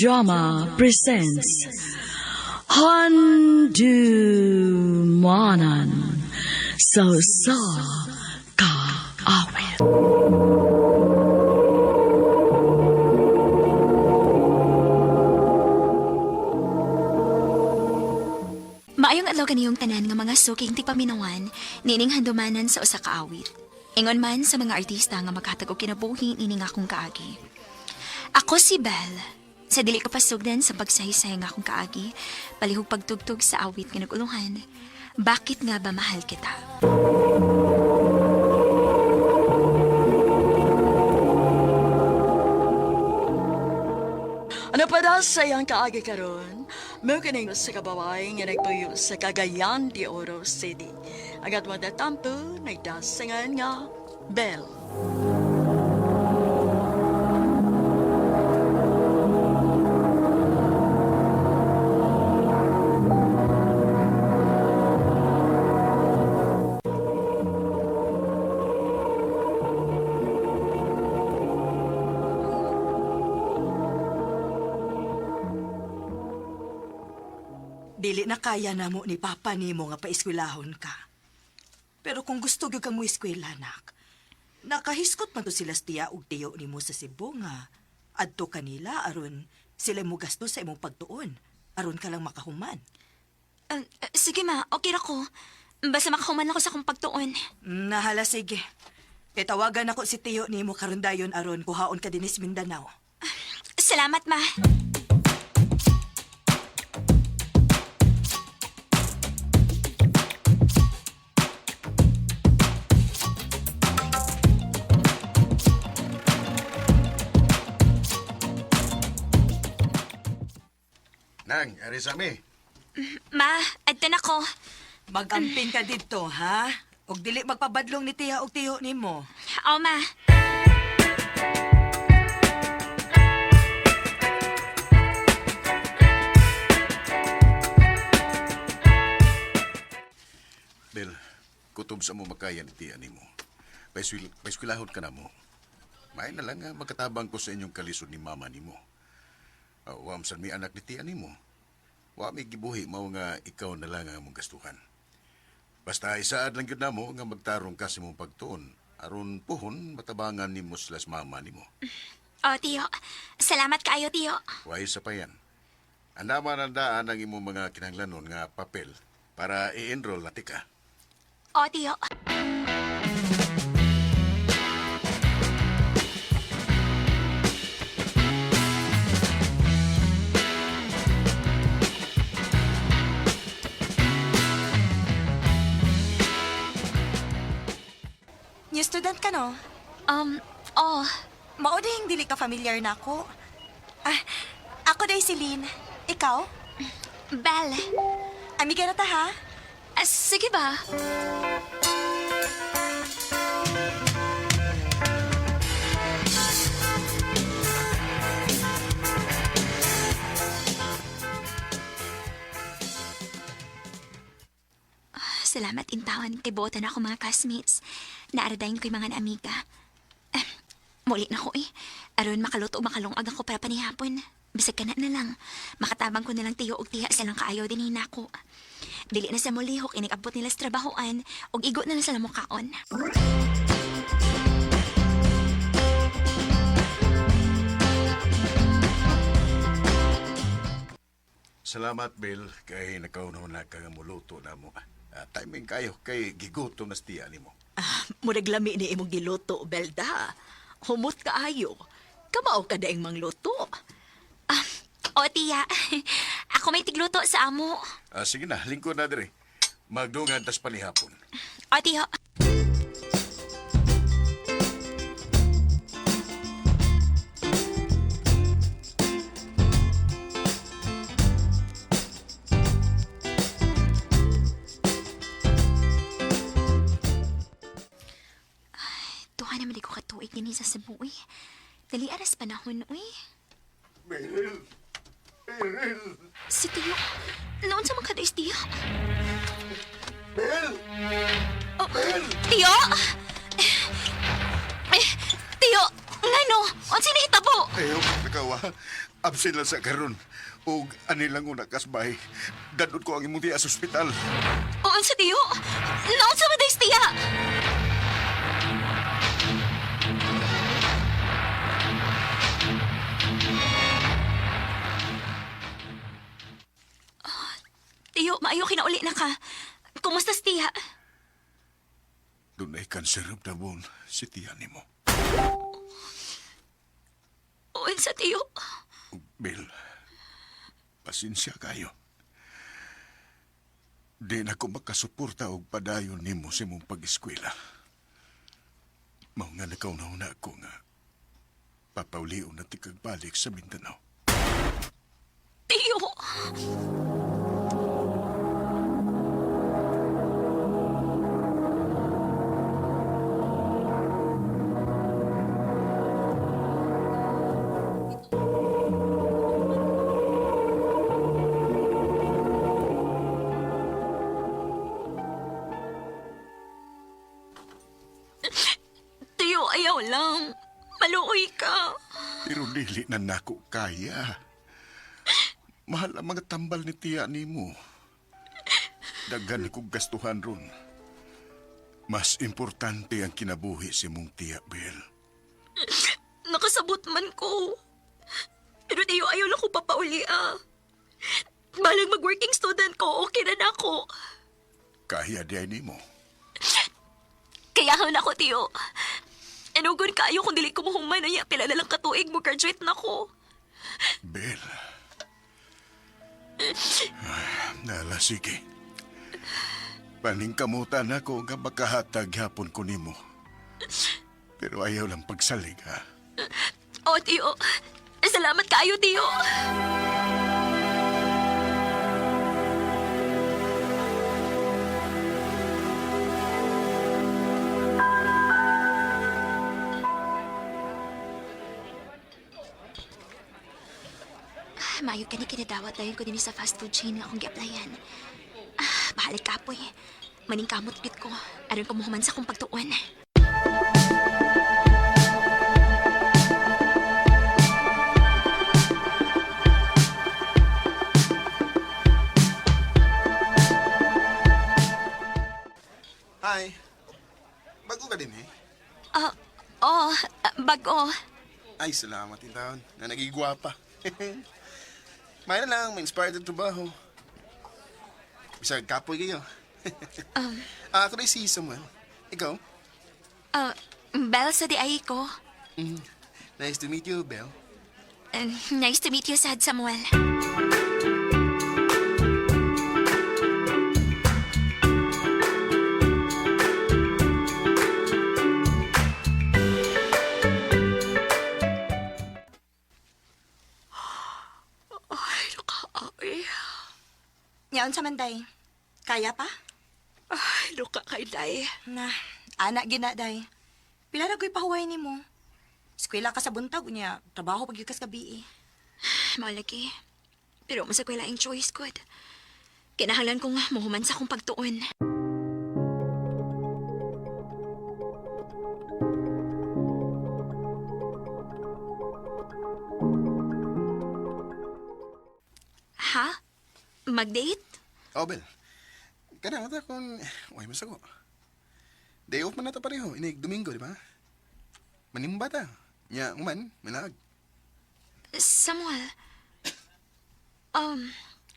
Drama presents Handumanan sa Usa Ka Awit. Maayong adlaw kaniyong tanan nga mga suking tigpaminawan nining handumanan sa usa ka awit. Ingon man sa mga artista nga maghatag og kinabuhi nining akong kaagi. Ako si Belle. Sa dili ko pasugdan sa pagsaysay nga akong kaagi, palihog pagtugtog sa awit nga nagulungan. Bakit nga ba mahal kita? Ano pa daw sa iyang kaagi karon? Mo kining sa kabaway nga nagtuyo sa Cagayan de Oro City. Ang atong tatampo nagdasingan nga Bell. Dili na kaya na mo ni Papa nimo nga paeskwelahon ka. Pero kung gusto gyud kang moeskwela, nak, nakahiskot man to sila sa tiya ug tiyo nimo sa Cebu nga adto kanila aron sila mo gasto sa imong pagtuon aron ka lang makahuman. Sige ma, okay ra ko. Basta makahuman ako sa akong pagtuon. Nahala sige. Kay tawagan ako si tiyo nimo karon dayon aron kuhaon ka dinis Mindanao. Salamat ma. Nang, ari sa mi. Ma, adto na ko. Magamping ka didto, ha? Og dili magpabadlong ni tiya og tiyo nimo. O ma. Bel, kutob sa mo makaya ni tiya nimo. Paiskwilahon ka na mo. May na lang nga magkatabang ko sa inyong kalisod ni mama nimo. Wa man mi anak ni tiya nimo. Wa mi gibuhi mao nga ikaw na lang ang among gastuhan. Basta isaad lang gyud namo nga magtarong ka sa imong pagtuon aron puhon matabangan nimo sila sa mama nimo. O tiyo, salamat kaayo tiyo. Way sa pa yan. Andama ang daan ang imong mga kinahanglanon nga papel para i-enroll na tika. O tiyo. New student ka, no? Oh, Mao ding dili ka familiar na ako. Ah, ako day si Lynn. Ikaw? Belle. Amiga na ta, ha? Ah, sige ba? Ah, salamat intawan kay buotan ako mga classmates. Naaradayin ko yung mga naamiga. Ah, muli na ko eh. Aron makaluto o makalungag ako para panihapon. Bisag ka na na lang. Makatabang ko na lang tiyo og tiya sa lang kaayaw din nako. Dili na sa mulihok, inikabot nila sa trabahoan, og igo na lang sa lamukaon. Salamat, Bill, kay nakaunaw na ka nga muluto na mo. Timing kayo kay gigutom na tiya nimo. Ah, murag lami ni imong giluto, Belda. Humot kaayo. Kamao ka daing mangluto. Ah, o tiya, ako may tigluto sa amo. Sige na, lingkod na dire. Magdungan tas panihapon. O tiyo. Ay, tuha naman di ko katuig din sa Cebu, uy. Dali aras panahon, uy. Bill! Bill! Si Tiyo. Noon sa mga kadais, Tiyo. Bill! Oh, Tiyo! Eh, Tiyo! Ngano? Unsa nahitabo? Ayaw, nakawa. Absent lang sa karon. Og ani lang una kasbay. Dadod ko ang imong tiya sa ospital. O unsa tiyo? Naunsa man day tiya? Ah, Tiyo, maayo kinauli na ka. Kumusta si tiya? Dunay cancer of the bone si tiya nimo. O unsa tiyo? Ug Bill, pasensya kayo. Di na ko makasuporta og padayon nimo sa imong pag-eskwela. Mao nga nakauna-una ko nga papaulion na tikagbalik sa Mindanao. Tiyo! Tiyo, ayaw lang. Maluoy ka. Pero dili na nako kaya. Mahal ang mga tambal ni tiya nimo. Daghan kong gastuhan ron. Mas importante ang kinabuhi si mong tiya, Bill. Nakasabot man ko. Pero tiyo, ayaw lang ko papauli ah. Balang mag-working student ko, okay na na ako. Kaya di ay nimo. Kaya na ako, tiyo. Anugon kaayo kung dili ko mahuman, ay pila na lang katuig mo graduate na ko. Bill. Ay, nala, sige. Paningkamutan ako nga makahatag hapon ko nimo. Pero ayaw lang pagsalig, ha? Oh, tiyo. Salamat kaayo, tiyo. Maayo ka ni kinadawat dayon ko din sa fast food chain nga akong gi-applyan. Ah, bahalag kapoy. Maningkamot gid ko. Aron ko mohuman sa akong pagtuon. Hi. Bago ka din eh. Ah, oh, bago. Ay, salamat din taon. Na nagigwapa. May na lang, ma-inspired ang trabaho. Bisag kapoy kayo. Ah, ako rin si Samuel. Ikaw? Ah, Belle sa di ay ko. Nice to meet you, Belle. Nice to meet you, Sad Samuel. Ay, luka, ay. Nya unsa man day? Kaya pa? Ay, luka kay day. Na, ana gina day. Pila ra ko'y pahuway nimo. Eskwela ka sa buntag unya, trabaho pag ka sa gabi. Eh. Malagi. Pero mo sa laing choice good. Kinahanglan kong muhuman sa akong pagtuon. Ha? Mag-date? Oh, Belle. Kana na kung... Uy, masago. Day off man na ta pareho. Inig Domingo, di ba? Manimba ta. Nya, uman, manaag. Samuel.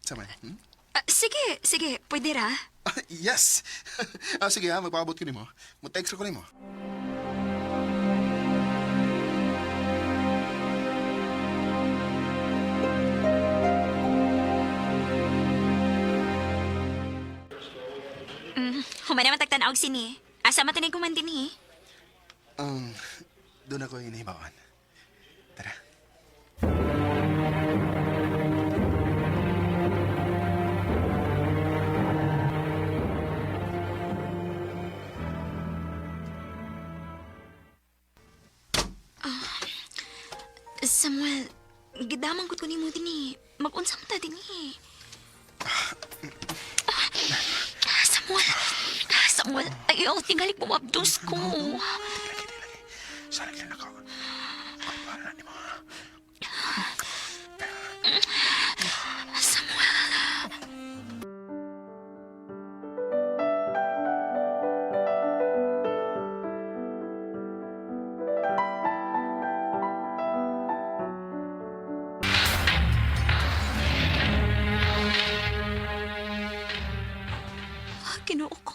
Sama? Hmm? Sige, sige, pwede ra. Ah, yes! Ah, sige ha, magpaabot ko nimo. Mo-text ko nimo. Human naman tagtanaw sini. Asa man tinay kuman din eh. Doon ako yung hinibawan. Tara. Samuel, gidamang ko nimo dinhi. Mag-unsa man ta dinhi. Ah, Samuel, Samuel, ayaw, tingali mo mabdos ko. Lagi, lagi. Salag lang ako. Kinuo ko.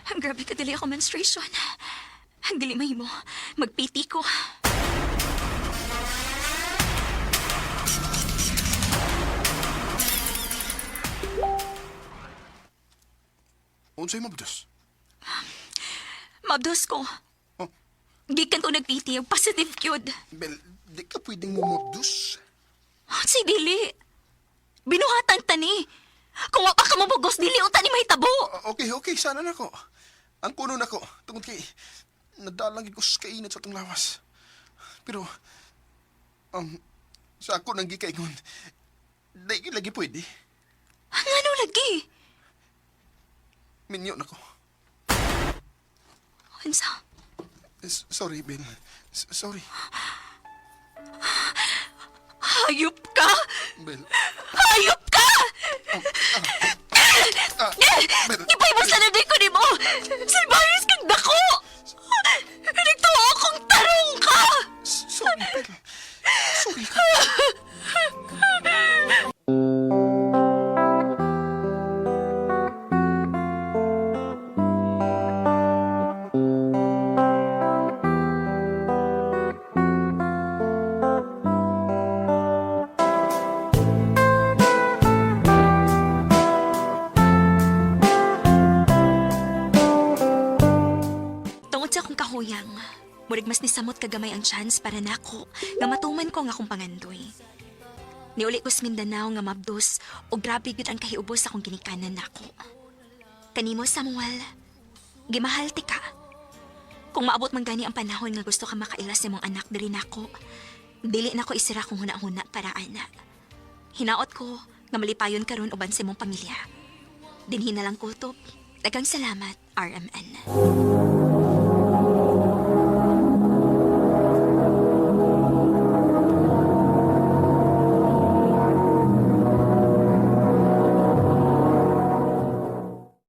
Ang grabe ka dili ako menstruation. Ang dili mahimo. Magpiti ko. Unsay mabdos? Mabdos ko. Oh. Gikan ko nagpiti. Positive yun. Bel, di ka pwedeng mumabdos. Si dili. Binuhatan tani. Kung wa pa ka mabugos, dili unta ni mahitabo. Ah, okay, okay, sana nako. Ang kuno nako, tungod kay nadalang gid ko sa kainit sa atong lawas. Pero sa ako nang gikaingon, di gyud lagi pwede. Ang ano lagi? Minyo nako. Unsa? Sorry, Bel. Sorry, Hayop ka! Bel. Hayop ka! Ah, Bel. Ipay mo sa nanay ko ni mo! Silbayos kang dako! Nagtuo akong tarong ka! Sorry, Bel. Sorry ka. Tungod sa akong kahuyang, murag mas nisamot kagamay ang chance para nako nga matuman ko ang akong pangandoy. Niuli ko sa Mindanao nga mabdos o grabe gyud ang kahiubos sa akong ginikanan nako. Kanimo Samuel, gimahal ti ka. Kung maabot man gani ang panahon nga gusto ka makaila sa imong anak diri nako, dili nako isira kung huna-huna para ana. Hinaot ko nga malipayon karon uban sa imong pamilya. Dinhi na lang kutob. Daghang salamat, RMN.